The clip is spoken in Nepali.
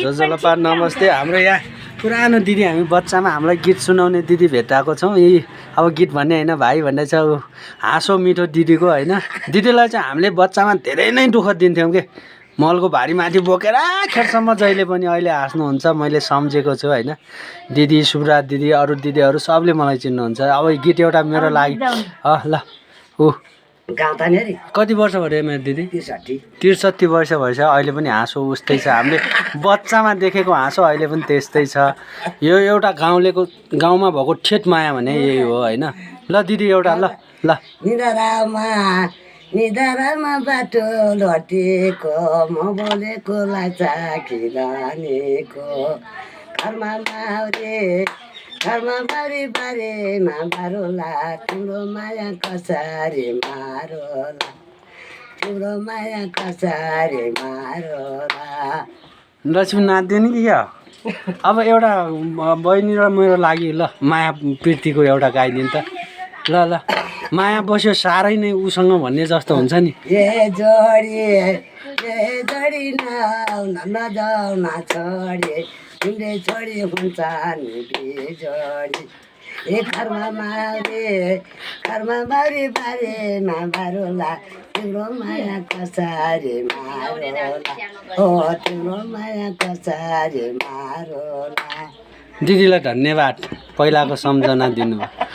जोजोलपा नमस्ते। हाम्रो यहाँ पुरानो दिदी हामी बच्चामा हामीलाई गीत सुनाउने दिदी भेटाएको छौँ। यी अब गीत भन्ने होइन भाइ भन्ने छ हाँसो मिठो दिदीको होइन। दिदीलाई चाहिँ हामीले बच्चामा धेरै नै दुःख दिन्थ्यौँ कि मलको भारी माथि बोकेर खेरसम्म जहिले पनि अहिले हाँस्नुहुन्छ मैले सम्झेको छु होइन। दिदी सुब्रा दिदी अरू दिदीहरू सबले मलाई चिन्नुहुन्छ। अब गीत एउटा मेरो लागि ल ऊ कति वर्ष भयो मेरो दिदी? 63 वर्ष भएछ। अहिले पनि हाँसो उस्तै छ। हामीले बच्चामा देखेको हाँसो अहिले पनि त्यस्तै छ। यो एउटा गाउँमा भएको ठेट माया भने यही हो होइन। ल दिदी एउटा ल ल निधारमा बाटो लटेको म बोलेको लाचा खिलानेको घरमा बारी बारीमा बारोला तिम्रो माया कसरी मारोला तिम्रो माया कसरी मारोला। लक्ष्मी नाच्दियो नि क्या। अब एउटा बहिनी र मेरो लागि ल माया प्रीतिको एउटा गाइदिनु त ल ल। माया बस्यो साह्रै नै उसँग भन्ने जस्तो हुन्छ नि। ए जोडी नजाउन छोडी तिमीले छोडी हुन्छ नि बिजोडी। ए घरमा बारी बारीमा बारोला तिम्रो माया कसरी मारोला हो तिम्रो माया कसरी मारोला। दिदीलाई धन्यवाद पहिलाको सम्झना दिनुभयो।